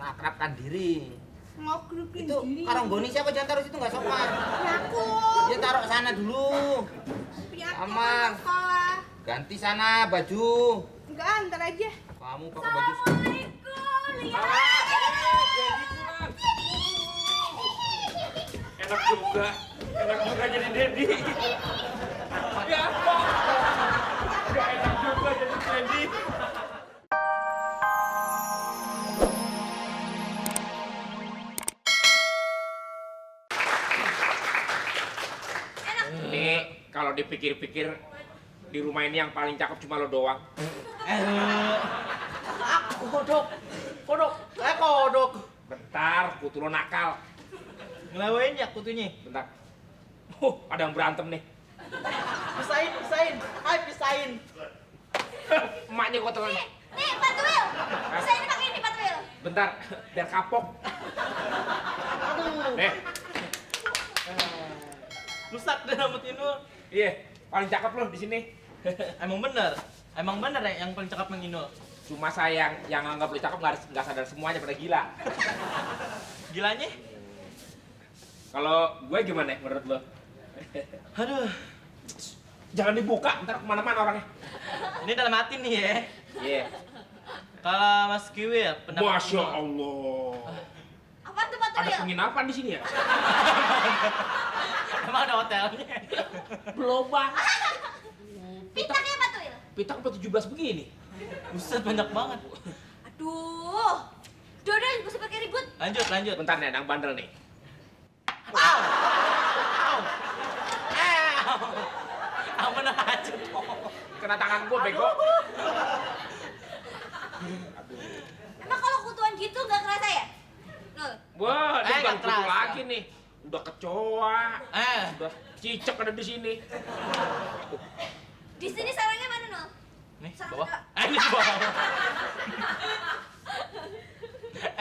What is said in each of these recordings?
mengakrabkan diri. Ngakrabkan Itu diri. karanggoni siapa, jangan taruh situ, nggak sopan. Ya aku. Dia taruh sana dulu. Ya aku Amang. sekolah. Ganti sana baju. Enggak, ntar aja. Kamu pakai baju. Assalamualaikum. Enak juga jadi Dedi. Ya apa? Gak enak juga jadi Dedi. Ini kalau dipikir-pikir di rumah ini yang paling cakep cuma lo doang. Kodok. Kodok. Bentar, kutu lo nakal. Ngelawain ya kutunya. Bentar. Ada yang berantem nih. Pisahin. Hai, pisahin. Emaknya kotor. Nih, Patwil. Bisa ini pakai ini Patwil. Bentar, biar kapok. Nih, Rusak deh rambut Inul. iya, paling cakep lo di sini. Emang bener ya yang paling cakep yang Inul. Cuma sayang, yang anggap lo cakep nggak sadar semuanya pada gila. Gilanya? Kalau gue gimana menurut lo? Aduh. Jangan dibuka, ntar kemana-mana orangnya. Ini dalam hati nih ya. Iya. Kalau Mas Kiwi ya pendapat Masya Inul. Allah. Apa tuh Patwil? Ada penginapan di sini ya? Emang ada hotelnya? Belobang. Pitaknya Patwil. Pitak sampai 17 begini. Buset, banyak banget. Aduh. Udah, gak usah pakai ribut. Lanjut. Bentar nih, ada yang bandel nih. Ang bener aja. Kena tangan gue, bego. Emang kalau kutuan gitu gak kerasa ya? Loh. Wah, dia nggak bukan kutu terasa. lagi nih. Udah kecoa. Udah cicak ada di sini. Di sini sarangnya mana, Nol? Nih, Sarang bawah. kedua. Ini di bawah.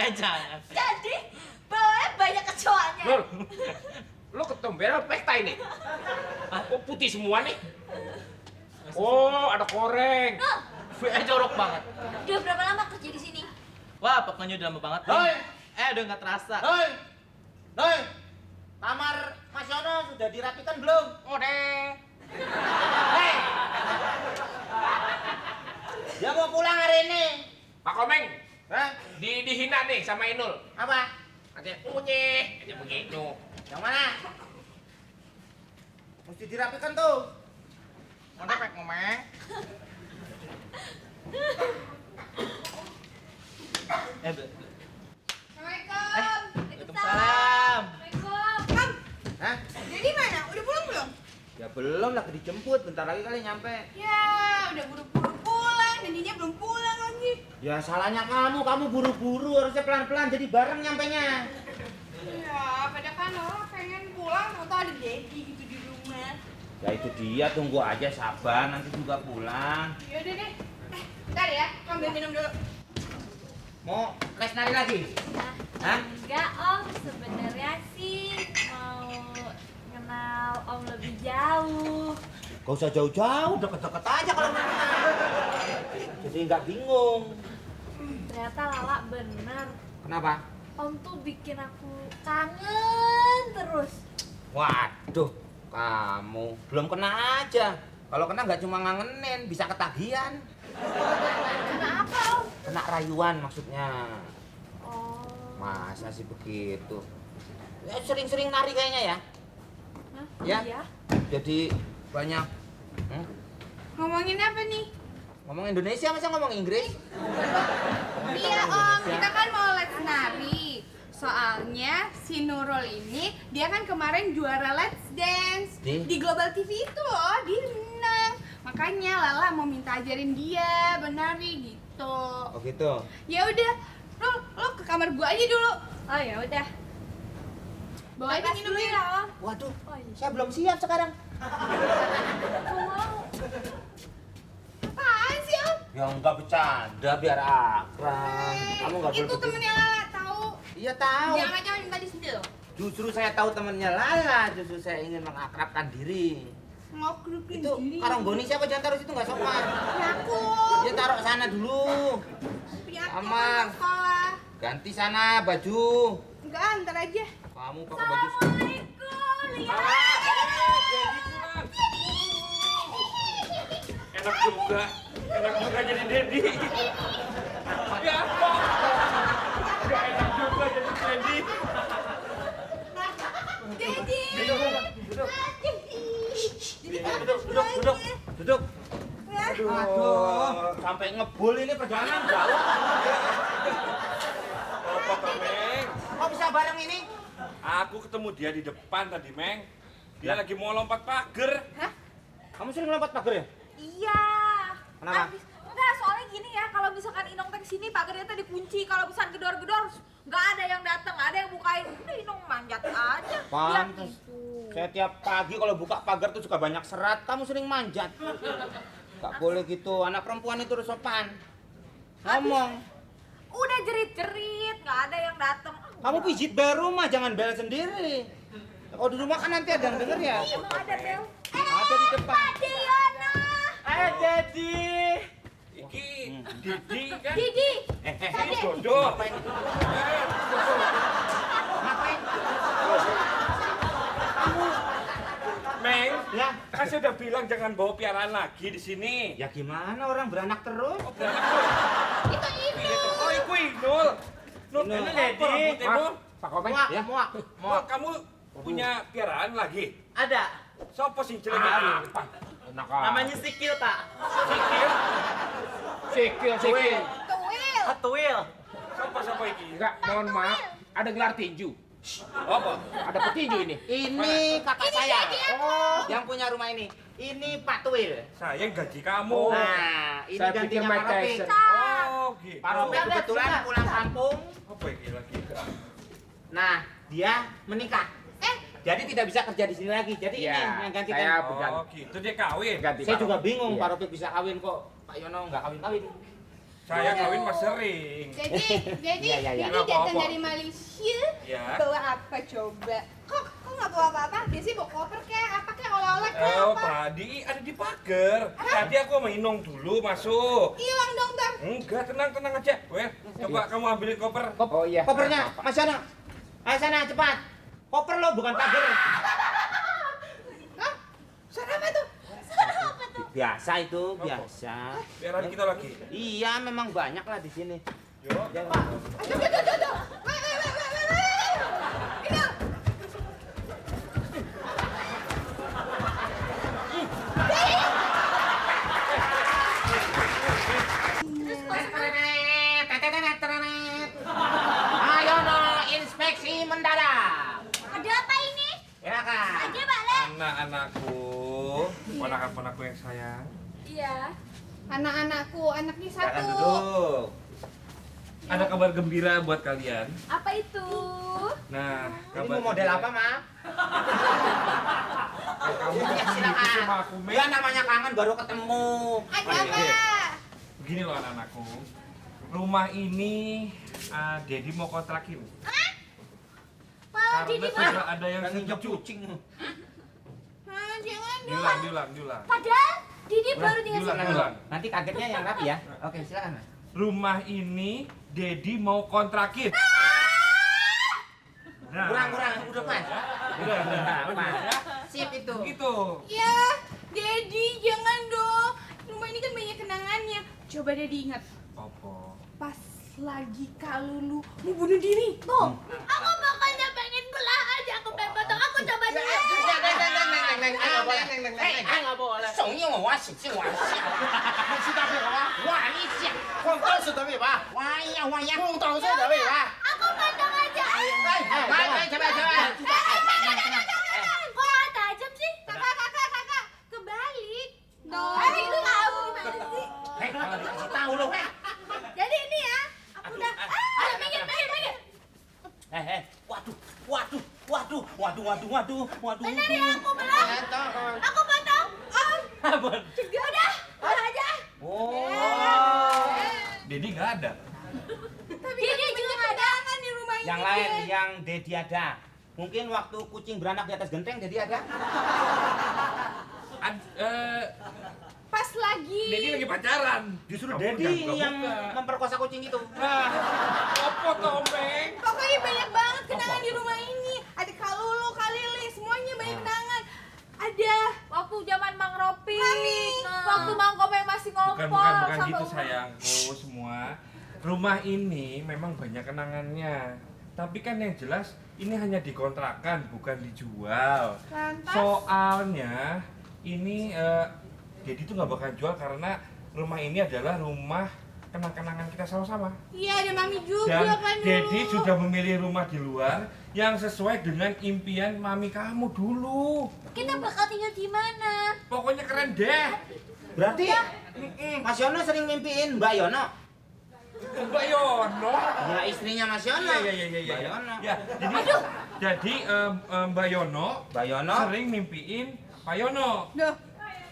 Jangan. Jadi, bawahnya banyak kecoanya. Nur, lo ketomber apa pesta ini? Kok putih semua nih? Oh, ada koreng. Nol, Jorok banget. udah berapa lama kerja di sini? Wah, pokoknya udah lama banget. Hoi. Udah nggak terasa. Hoi, kamar Mas Yono sudah dirapikan belum? Udah. Hei, dia mau pulang hari ini. Pak Komeng, Hah? dihina nih sama Inul. Apa? Katanya unyeh, aja begitu. Yang mana? Mesti dirapikan tuh. Mana Pak Komeng? Assalamualaikum. Waalaikumsalam. Assalamualaikum. Hah? Jadi mana? Udah pulang belum? Ya belum, lagi dijemput. Bentar lagi kali nyampe. Ya, udah buru-buru pulang. Nantinya belum pulang lagi. Ya salahnya kamu buru-buru, harusnya pelan-pelan jadi bareng nyampenya. Ya, pada kan orang pengen pulang, atau ada Dedi gitu di rumah. Ya itu dia, tunggu aja sabar, nanti juga pulang. Yaudah deh. Bentar ya, ambil minum dulu. Mau les nari lagi? Hah? Enggak Om, sebenarnya sih mau kenal Om lebih jauh. Gak usah jauh-jauh, deket-deket aja kalau mau kenal. Jadi nggak bingung. Ternyata Lala bener. Kenapa? Om tuh bikin aku kangen terus. Waduh, kamu belum kena aja. Kalau kena nggak cuma ngangenin, bisa ketagihan. Kenapa Om? Kena rayuan maksudnya. Oh. Masa sih begitu? Ya, sering-sering nari kayaknya ya. Hah? Ya. Iya. Jadi banyak. Ngomongin apa nih? Ngomong Indonesia masa ngomong Inggris? Iya Om, kita kan mau les nari. Soalnya si Nurul ini, dia kan kemarin juara Let's Dance Di? Global TV itu loh, dia menang. Makanya Lala mau minta ajarin dia menari gitu. Oh gitu. Ya udah, lo ke kamar gua aja dulu. Oh ya udah. Bawa aja Lepas dulu minumnya. ya Om. Waduh, Oh, iya. saya belum siap sekarang. Aku mau. Apaan sih Om? Ya enggak bercanda, biar akrab. Kamu nggak boleh Itu begitu. temennya Lala, tahu? Iya tahu. Jangan-jangan minta disentil. Justru saya tahu temannya Lala, justru saya ingin mengakrabkan diri. Ngakrabkan Itu diri. karanggoni siapa, jangan taruh situ, nggak sopan. Ya aku. Dia taruh sana dulu. Ya aku Amang. sekolah. Ganti sana baju. Enggak, ntar aja. Kamu pakai baju. Assalamualaikum. Lihat. Enak juga jadi Dedi. Ya, Pak. Gak enak juga jadi Dedi. Dedi. Duduk. Aduh, sampai ngebul ini perjalanan jauh. Apa toh, Meng? Kok bisa bareng ini? Aku ketemu dia di depan tadi, Meng. Dia lagi mau lompat pagar. Hah? Kamu sering lompat pagar ya? Iya. Kenapa? Enggak, soalnya gini ya, kalau misalkan Inong teh kesini pagarnya tuh dikunci. Kalau misalkan gedor-gedor, nggak ada yang datang, ada yang bukain. Udah Inong manjat aja. Pantes. Lihat itu. Saya tiap pagi kalau buka pagar tuh suka banyak serat. Kamu sering manjat. Gak boleh gitu. Anak perempuan itu harus sopan. Ngomong. Udah jerit-jerit, nggak ada yang datang. Kamu pijit bel rumah, jangan bel sendiri. Kalau di rumah kan nanti ada yang denger ya. Iya, mau ada bel. Ada di depan. Pak Diana. Ayo Dedi. Iki Didi kan? Didi. Ini Dodo. Ngapain? Ngapain? Meng, Ya. kan saya udah bilang jangan bawa piaraan lagi di sini. Ya gimana orang beranak terus? Oh, beranak tuh. Itu itu. Oh, iku Inul. Nur, Inul. ini Dedi. Rambutmu. Pak Komeng, ya muak. Mau kamu punya piaraan lagi? Ada. Sopo sing jelek iki? Enak Namanya Sikil, Kak. Sikil. Tuil. Hot Wheel. Sopo iki? Enggak, mohon maaf, ada gelar tinju. Apa? Ada petinju ini. Ini kakak saya. Oh, yang punya rumah ini. Ini Pak Tuil. Saya gaji kamu. Nah, ini Saya pikir gantinya Mike Pak Ropi. Tyson. Oh, gitu. Pak Ropi kebetulan pulang kampung. Apa iki lagi? Nah, dia menikah. Jadi tidak bisa kerja di sini lagi. Jadi Iya, ini yang gantikan. saya Oh, gitu dia kawin. Ganti Saya Pak juga Ropi. bingung Iya. Pak Ropi bisa kawin kok. Pak Yono nggak kawin-kawin. Saya kawin mas sering. Jadi Iya, iya, iya. ini Apa, datang apa? dari Malaysia. Ya. Bawa apa coba? Kok nggak bawa apa-apa? Biasanya bawa koper kayak apa kayak oleh-oleh kayak Oh, apa? tadi ada di pagar. Tadi aku sama Inong dulu masuk. Hilang dong, Bang. Enggak, tenang aja. Weh, coba kamu ambilin koper. Oh iya. Kopernya, Mas Yono. Ayo sana cepat. Koper lo bukan pagar. Hah? Suara apa tuh? Biasa itu, biasa. Biar kita lagi. Iya, memang banyak lah di sini. Yo. Jangan. Aduh. Wait. Ini. Ayo no, inspeksi mendadak. Ada apa ini? Ya kan? Ada balik. Anak-anakku, ponakan-ponakku yang sayang. Iya. Anak-anakku, anaknya Silakan satu. duduk. Ada kabar gembira buat kalian. Apa itu? Nah, Ini kabar mau model gembira. apa, Ma? Kamu Ya, gitu silakan. sama aku, Meng. Ya namanya kangen baru ketemu. Ada Oke, apa? oke. Begini loh anak-anakku. Rumah ini Dedi mau kontrakin. Malah Karena Didi sudah ada yang Yang nginjak setuju. kucing. Jangan dong. Diulang. Padahal Didi baru tinggal Diulang, sini. diulang. Nanti kagetnya yang rapi ya. Oke, silakan. Mas. Rumah ini Dedi mau kontrakin. Nah, Kurang, udah Mas. Udah. Pas. Ya. Sip itu. Gitu. Ya, Dedi, jangan dong. Rumah ini kan banyak kenangannya. Coba Dedi ingat, Apa? pas lagi Kak Lulu mau bunuh diri. Tuh, aku pokoknya pengen belah aja, aku pengen potong. Aku coba dulu. nggak boleh. Soalnya mau wasik sih wasik. Masih tapi apa? Wasik. Kau tahu sudah apa? Waya. Kau tahu sudah apa? Aku potong aja. Coba. Kok nggak tajam sih? Kakak. Kebalik. Itu kamu gimana sih? Kalau dikasih tahu lo, Jadi ini ya, aku udah. Minggir. Waduh. Bener ya, aku belah. Aku potong. Udah, belah aja. Oh. Dedi nggak ada. Tapi Dedi juga kenangan di rumah ini. Yang lain, yang Dedi ada. Mungkin waktu kucing beranak di atas genteng, Dedi ada. Pas lagi. Dedi lagi pacaran. Justru Kamu Dedi jangan yang buka-buka. memperkosa kucing itu. Nah, apa tombeng? Pokoknya banyak banget kenangan di rumah ini. Ada Kak Lulu, Kak Lili, semuanya banyak kenangan. Ada Waktu zaman Mang Ropi, Mami. waktu Mang Komeng masih ngompol Bukan sama gitu Umi. sayangku semua. Rumah ini memang banyak kenangannya. Tapi kan yang jelas ini hanya dikontrakan, bukan dijual. Lantas? Soalnya ini Dedi tuh nggak bakal jual karena rumah ini adalah rumah kenang-kenangan kita sama-sama. Iya, ada Mami juga Dan kan dulu. Dedi sudah memilih rumah di luar yang sesuai dengan impian mami kamu dulu. Kita bakal tinggal di mana? Pokoknya keren deh. Berarti Mas Yono sering mimpiin Mbak Yono. Mbak Yono. Ya istrinya Mas Yono. Iya. Mbak Yono. Ya, jadi Mbak Yono Mbak Yono. sering mimpiin Pak Yono. Duh,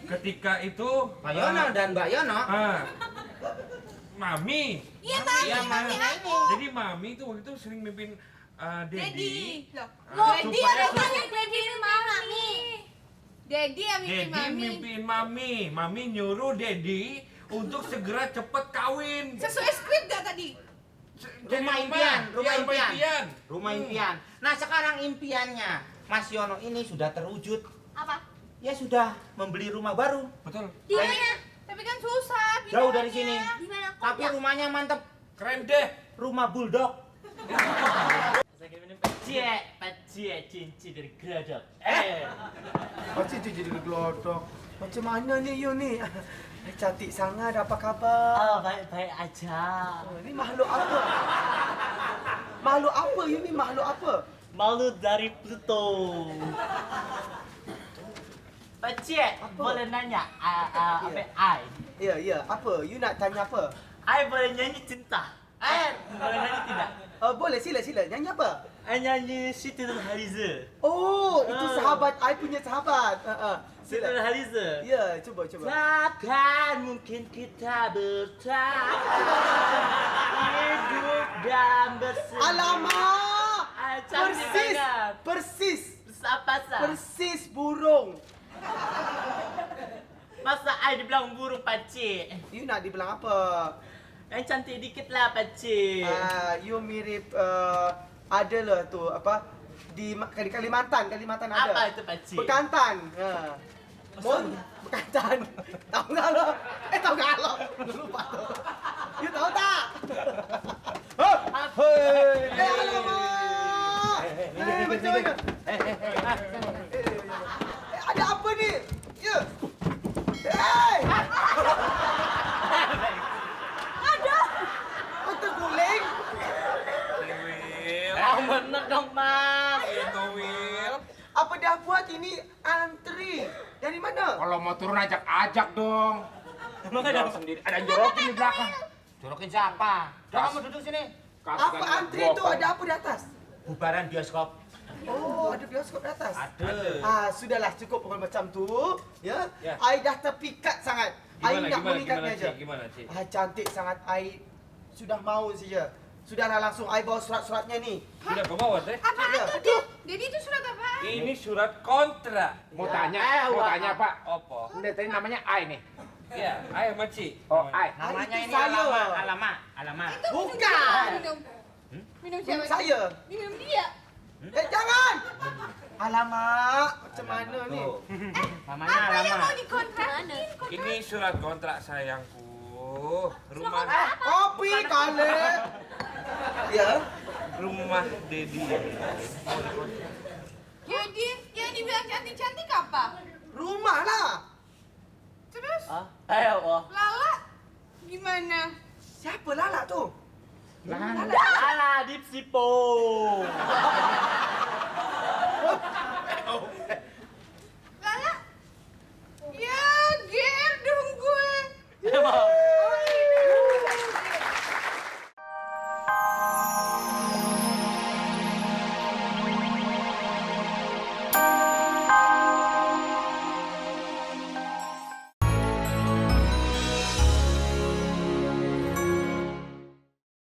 Ketika itu Pak Yono dan Mbak Yono. Mami. iya Mami, Iya, Mami Mami. aku. Jadi Mami itu waktu itu sering mimpiin Dedi. Dedi. Loh, Dedi ada Dedi ini Mami. Dedi yang mimpi Dedi Mami. mimpiin Mami. Mami nyuruh Dedi untuk segera cepet kawin. Sesuai skrip gak tadi? Jadi Rumah impian, rumah Iya, impian. Rumah impian. Nah sekarang impiannya Mas Yono ini sudah terwujud. Apa? Ya sudah membeli rumah baru. Betul. Di mana? Tapi kan susah. Jauh pindahannya. dari sini. Di mana? Tapi rumahnya mantep. Keren deh. Rumah bulldog. Saya minum pecie cincin dari Gradok. Macam tu jadi gelodok. Macam mana ni you ni? Cantik sangat, apa khabar? Baik-baik aja. Oh, ni makhluk apa? Makhluk apa you ni? Makhluk apa? Malu dari Pluto. Pecie, boleh nanya apa ai? Ya, ya. Apa? You nak tanya apa? Ai boleh nyanyi cinta. Boleh nyanyi tidak? Boleh, sila. Nyanyi apa? Ai nyanyi Siti Nurhaliza. Oh, itu sahabat. I punya sahabat. Siti Sila. Nurhaliza. Ya, cuba. Takkan mungkin kita bertahan hidup dan bersama. Alamak! Cantik banget. Persis. Apa sah? Persis burung. Masa ai dibilang burung Pakcik? You nak dibilang apa? Yang cantik dikit lah Pakcik. You mirip adalah tu apa di Kalimantan ada. Apa itu Pakcik? Bekantan. Bekantan. Tahu enggak lo? Tahu enggak lo? Lupa tu. You tahu tak? Hei. Alamak. Betul ke? Ada apa ni? Ya. Hei. Betul guling. Will. Bener dong Mas. Itu Will. Apa dah buat ini antri? Dari mana? Kalau mau turun ajak dong. Emang ada Sendiri. Ada yang jorokin di belakang. Jorokin siapa? Udah kamu duduk sini. Apa antri itu? Ada apa di atas? Bubaran bioskop. Oh, ada bioskop di atas. Ada. Sudahlah cukup pukul macam tu. Ya. Ya. I dah terpikat sangat. I nak mengikatnya aja. Gimana, Cik? Cantik sangat. I sudah mau saja. Sudahlah langsung I bawa surat-suratnya ni. Sudah ke bawah teh? Apaan Ya. tuh dia? Dedi itu surat apaan? Ini surat kontrak. Mau tanya Pak. Apa? Udah tadi namanya Ai nih. Ya, ayo Maci. Oh, Ai. Namanya itu ini saya. Alama. Itu Bukan. minum. Minum Minum siapa? saya. Minum dia. Jangan. Alamak, macam mana ni? Namanya Apa yang Alama. mau dikontrakin? Ini surat kontrak sayangku. Rumah Kopi kali. Ya. rumah Dedi. Jadi yang dibilang cantik-cantik apa? Rumah lah. Terus Ayo, Lala gimana? Siapa Lala tu? Lala Dipsipo.